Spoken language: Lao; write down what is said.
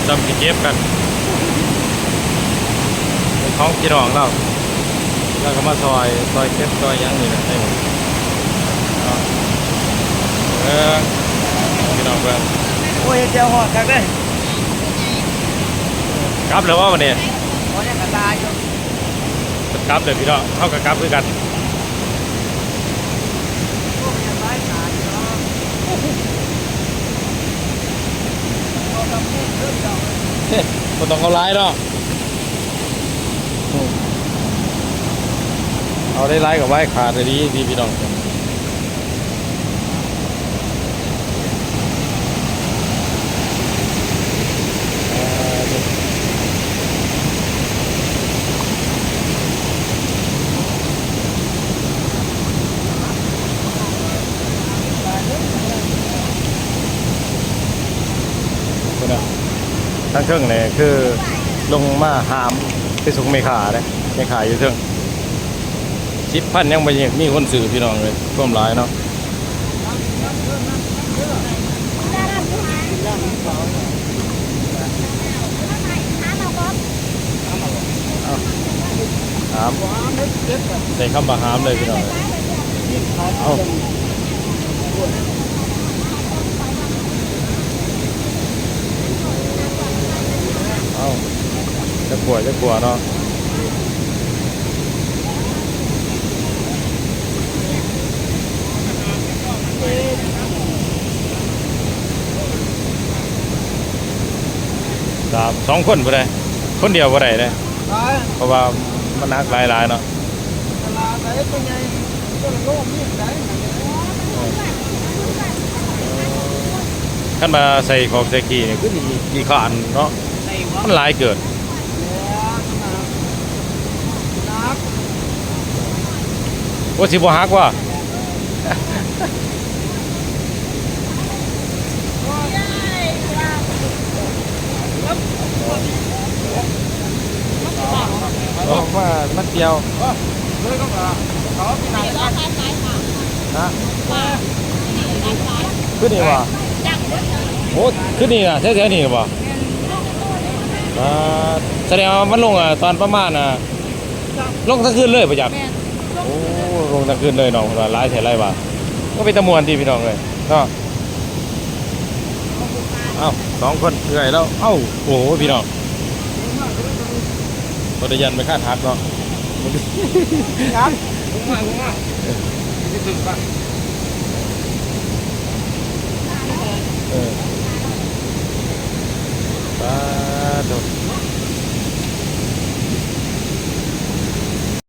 ຊ່ຳຊິເກັບກັນ ເປັນຂອງພີ່ນ້ອງລາວ ລາວກໍມາຊ່ອຍ ຊ່ອຍເກັບຊ່ອຍຫຍັງນີ້ແຫຼະ ເອີ ເນາະ ເອີ ພີ່ນ້ອງເບິ່ງ ໂອ້ຍ ເຮັດແຈ່ວຮອດຄັກເດ້ ກັບແລ້ວບໍ່ບັດນີ້? ໂອ້ຍ ຍັງກະຕາຢູ່ ກັບເດີພີ່ນ້ອງ ເຮົາກໍກັບຄືກັນ ບໍ່ຕ້ອງເອົາຫຼາຍເນາະ ເອົາໄດ້ຫຼາຍກໍໄວ້ຂາດດີໆ ພີ່ນ້ອງ. ພຸ້ນນະ ທາງເທິງນີ້ຄືລົງມາຫາມໄປສົ່ງແມ່ຄ້າເດ້ ແມ່ຄ້າຢູ່ເທິງ ສິບພັນຍັງບໍ່ມີຄົນຊື້ ພີ່ນ້ອງເອີຍ ຄວາມຫຼາຍເນາະ. ຫາມ ໃສ່ຄຳວ່າຫາມເລີຍ ພີ່ນ້ອງເອີຍ ເອົາ ເອົາ ຈັກຂົວ ຈັກຂົວເນາະ. ສາມ ສອງຄົນບໍ່ໄດ້ ຄົນດຽວບໍ່ໄດ້ເດ້ ຫຼາຍ ເພາະວ່າມັນໜັກຫຼາຍໆເນາະ ຕະຫຼາດໃດຕົວໃຫຍ່ ຕົວໂລມີໃດ ຄັນວ່າໃສ່ຂອກໃສ່ຂີ້ນີ້ຄືຊິຂີ້ຄ້ານເນາະ ມັນຫຼາຍເກີນ. ໂອ້ ຊິບໍ່ຫັກວະ ອອກມາ ມາທ່ຽວ ຮະ ຄືນີ້ວະ ໂອ້ ຄືນີ້ນະ ແຖວໆນີ້ບໍ່? ອ່າ ສະແດງວ່າມັນລົງ ອາ ຕອນປະມານ ອາ ລົງທັງຄືນເລີຍບໍ່ຈັກ? ແມ່ນ ໂອ້ ລົງທັງຄືນເລີຍເນາະ ເພິ່ນວ່າຫຼາຍແທ້ຫຼາຍວ່າ ກໍເປັນຕາມ່ວນຕິພີ່ນ້ອງເອີຍເນາະ. ເອົ້າ ສອງຄົນເອື້ອຍແລ້ວ ເອົ້າ ໂອ້ ພີ່ນ້ອງ ບໍ່ໄດ້ຢ້ານໄປຄາດຫັກເນາະ ຫຍັງ ເອີ ປາດໂທ້.